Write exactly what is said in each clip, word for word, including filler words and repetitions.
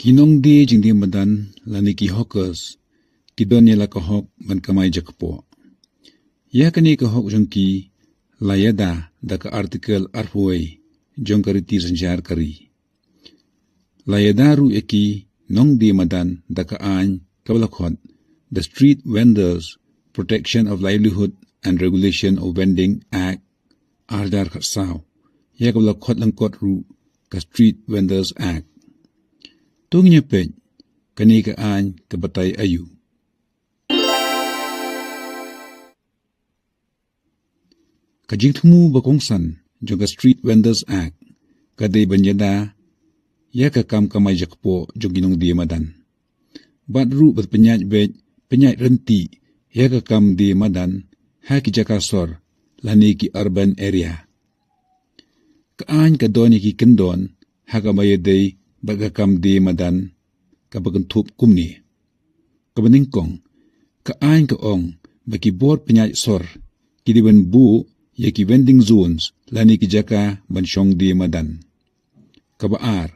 Ki nongdie jingdie madan lane ki hawkers ki don ïa la ka hok ban kamai jakpoh. Ïa kane ka hok jong ki la ïada da ka Article arphew wei jong ka riti synshar ka ri. La ïada ruh ïa ki nongdie madan da ka aiñ kaba la khot The Street Vendors Protection of Livelihood and Regulation of Vending Act, ar hajar khatsaw, ïa kaba la khot lyngkot ruh ka Street Vendors Act. To ngin ïa peit kane ka aiñ ka batai aïu. Ka jingthmu ba kongsan jong ka Street Vendors Act ka dei ban ïada ïa ka kam kamai jakpoh jong ki nongdie madan. Bad ruh ban pynïaid beit, pynïaid ryntih ïa ka kam die madan ha ki jaka sor lane ki urban area. Ka aiñ ka don ïa ki kyndon ha kaba ïadei bad ka kam die madan kaba kynthup kumne. Kaba nyngkong, ka aiñ ka ong ba ki bor pynïaid sor ki dei ban buh ïa ki vending zones lane ki jaka ban shong die madan. Kaba ar,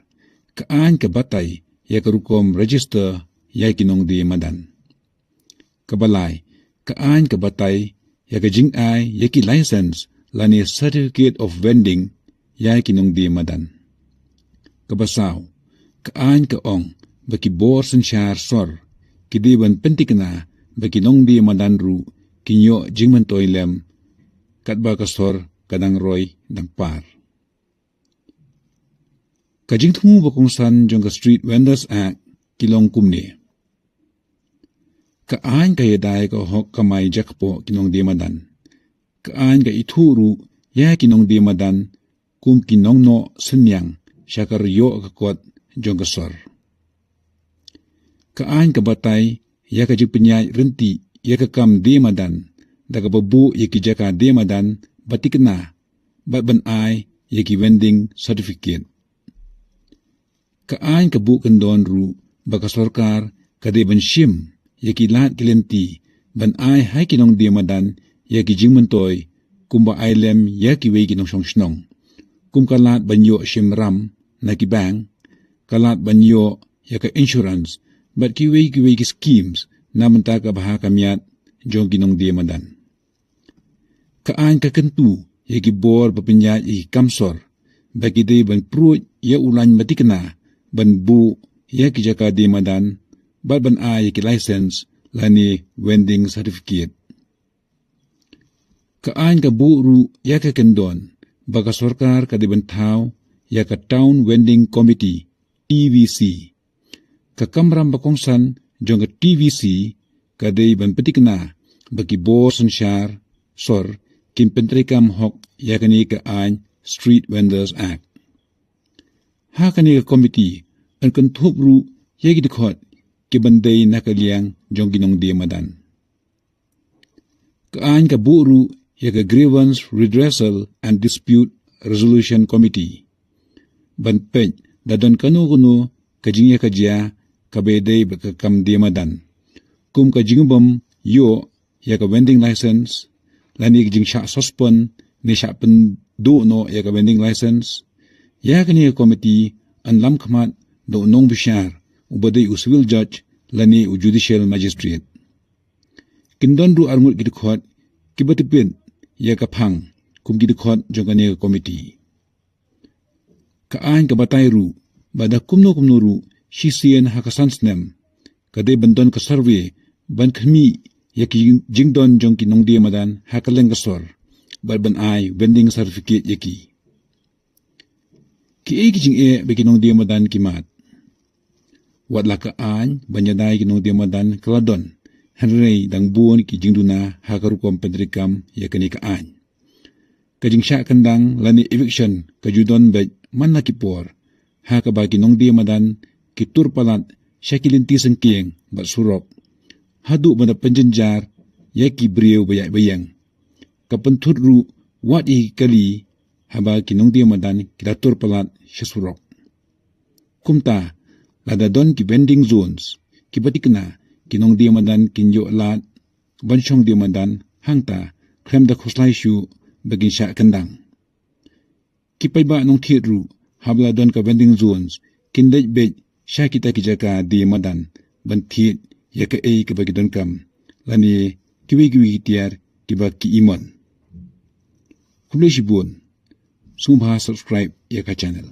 ka aiñ ka batai ïa ka rukom register ïa ki nongdie madan. Kaba lai, ka aiñ ka batai ïa ka jingai ïa ki license lane certificate of vending ïa ki nongdie madan. Kaba saw, ka aiñ ka ong ba ki bor synshar sor ki dei ban pynthikna ba ki nongdie madan ruh kin ïoh jingmyntoi lem katba ka sor ka dang roi dang par. Ka jingthmu ba kongsan jong ka Street Vendors Act ki long kumne. Ka aiñ ka ïada ïa ka hok kamai jakpoh ki nongdie madan. Ka aiñ ka ithuh ruh ïa ki nongdie madan kum ki nongnoh synñiang sha ka rioh ka kot jong ka sor. Ka aiñ ka batai ïa ka jingpynïaid ryntih ïa ka kam die madan da kaba buh ïa ki jaka die madan ba thikna bad ban ai ïa ki vending certificate. Ka aiñ ka buh kyndon ruh ba ka sorkar ka dei ban shim ïa ki lad ki lynti ban ai ha ki nongdie madan ïa ki jingmyntoi kumba ai lem ïa kiwei ki nongshong shnong, kum ka lad ban ïoh shim ram na ki bank, ka lad ban ïoh ïa ka insurance bad kiwei kiwei ki schemes na bynta ka bha ka miat jong ki nongdie madan. Ka aiñ ka kyntu ïa ki bor ba pynïaid ïa ki kam sor ba ki dei ban pruid ïa u laiñ ba thikna ban buh ïa ki jaka die madan bad ban ai ïa ki license lane vending certificate. Ka aiñ ka buh ruh ïa ka kyndon ba ka sorkar ka dei ban thaw ïa ka Town Vending Committee, T V C. Ka kamram ba kongsan jong ka T V C ka dei ban pynthikna ba ki bor synshar sor kin pyntreikam hok ïa kane ka aiñ Street Vendors Act. Ha kane ka komiti yn kynthup ruh ïa ki dkhot kiban dei na ka liang jong ki nongdie madan. Ka aiñ ka buh ruh ïa ka Grievance Redressal and Dispute Resolution Committee ban peit da don kano kano ka jingïakajia kaba ïadei bad ka kam die madan, kum ka jingbym ïoh ïa ka vending license lane ka jingshah suspend ne shah pynduh noh ïa ka vending license. Ïa kane ka komiti yn lam khmat da u nongbishar uba dei u civil judge lane u judicial magistrate. Kin don ruh arngut ki dkhot kiba tip ïa ka phang kum ki dkhot jong kane ka komiti. Ka aiñ ka batai ruh ba da kumno kumno ruh shisien ha ka san snem ka dei ban don ka survey ban khmih ïa ki jingdon jong ki nongdie madan ha kylleng ka sor bad ban ai vending certificate ïa ki. Kiei ki jingeh ba ki nongdie madan ki mad? Wat la ka aiñ ban ïada ïa ki nongdie madan ka la don, hynrei dang bun ki jingduna ha ka rukom pyntreikam ïa kane ka aiñ. Ka jingshah kyndang lane eviction ka ju don beit man la ki por ha kaba ki nongdie madan ki tur palat sha ki lynti syngkien bad surok haduh ban da pynjynjar ïa ki briew ba ïaid ba ïeng. Ka pynthut ruh wat ïa ki kali haba ki nongdie madan ki la tur palat sha surok. Kumta lada don ki vending zones kiba thikna ki nongdie madan kin ïoh lad ban shong die madan, hangta khlem da khuslai shuh ba kin shah kyndang. Ki paidbah nongthied ruh haba la don ka vending zones kin leit beit sha kita ki jaka die madan ban thied ïa kaei kaba ki donkam lane kiwei kiwei ki tiar kiba ki imon. Khublei shibun. Sngewbha subscribe ïa ka channel.